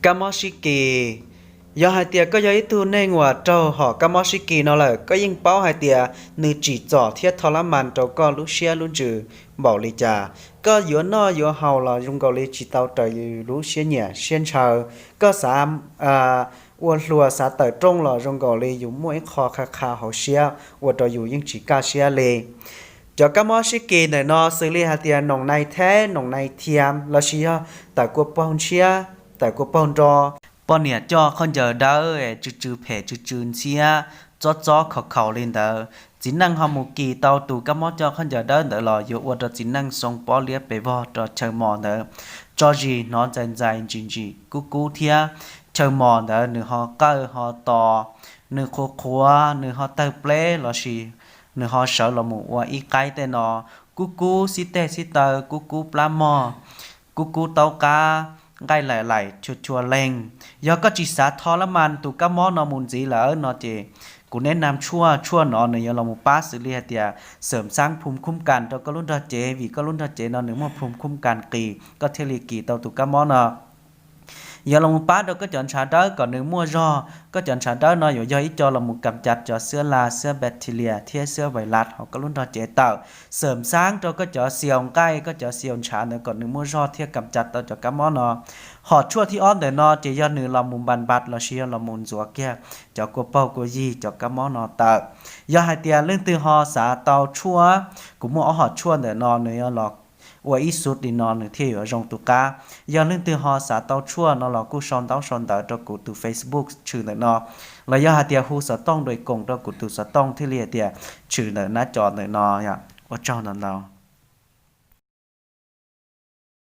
Kab mob sib kis. Yog hais tias koj yog ib tug neeg uas raug hom kab mob sib kis no lawm, koj yeej paub hais tias nws tsim txom thiab tho lab mas rau koj lub siab lub ntsws npaum li cas. Koj yuav noj yuav haus los zoo nkaus li tsis tau raws yus lub siab nyiam siab ntshaw. Koj xav ua hluas xav tawm rooj los zoo nkaus li yus muaj ib qho qha qha hauv siab ua rau yus yeej tsis kaj siab li. Cov kab mob sib kis ntawm no xws li hais tias noom nai theb, noom nai thiam, lossis yog tawm kua paug ntshiab, tawm kua paug nro, poj niam coj khaub ncaws dawb es tsw tsw phem tsw tsw ntxhiab, txob txob khaus khaus li ntawd, txiv neej ho mus kis tau tus kab mob coj khaub ncaws dawb ntawd los yuav ua rau txiv neej xoo pob liab pes vog rau chaw mos ntawd tso zis hnov ntxais ntxais ntsim ntsim kub kub thiab. Chaw mos ntawd nws ho qawj ho tos, nws qhuav qhuav, nws ho tawg pleb lossis nws ho sawv los mus ua ib qaib tej no, kub kub xib teg xib taw, kub kub plab mog, kub kub taub qab, nqaij laim laim chua chua leeg. Yog koj tsis xav tho lab mas tus kab mob no mus ntxiv lawm no ces kuv neb nam tshuaj, tshuaj no nws yuav los mus pab xws li hais tias xeem xaab phum khub kas rau koj lub nrog cev, vim koj lub nrog cev no nws muaj phum khub kas qis koj thiaj li kis tau tus kab mob no. Yuav los mus pab rau koj cov ntshav dawb kom nws muaj zog. Koj cov ntshav dawb no yuav yog ib co los mus kam cav cov xwb las xwb bacteria thiab xwb vais las hauv koj lub nrog cev tawm, xeem xaab rau koj cov xiaus nqaij koj cov xiaus ntshav ntawd kom nws muaj zog thiab kam cav tau cov kab mob no. Hom tshuaj thib ob ntawm no ces yog nws los mus npas npas lossis yog los mus ntxuav kiag cov kua paug kua yig cov kab mob no tawm. Yog hais tias leej twg ho xav tau tshuaj, kuv muaj ob hom tshuaj ntawm no nws yuav los ua ib xub li no nws thiaj yuav zoo tus qab. Yog leej twg ho xav tau tshuaj no los kuj sau ntaub sau ntawv rau kuv tus Facebook tshwm ntawm no, los yog hais tias hu xov tooj dua koom rau kuv tus xov tooj thiaj li hais tias tshwm ntawm nab cov ntawm no. Ua tsaug ntau ntau.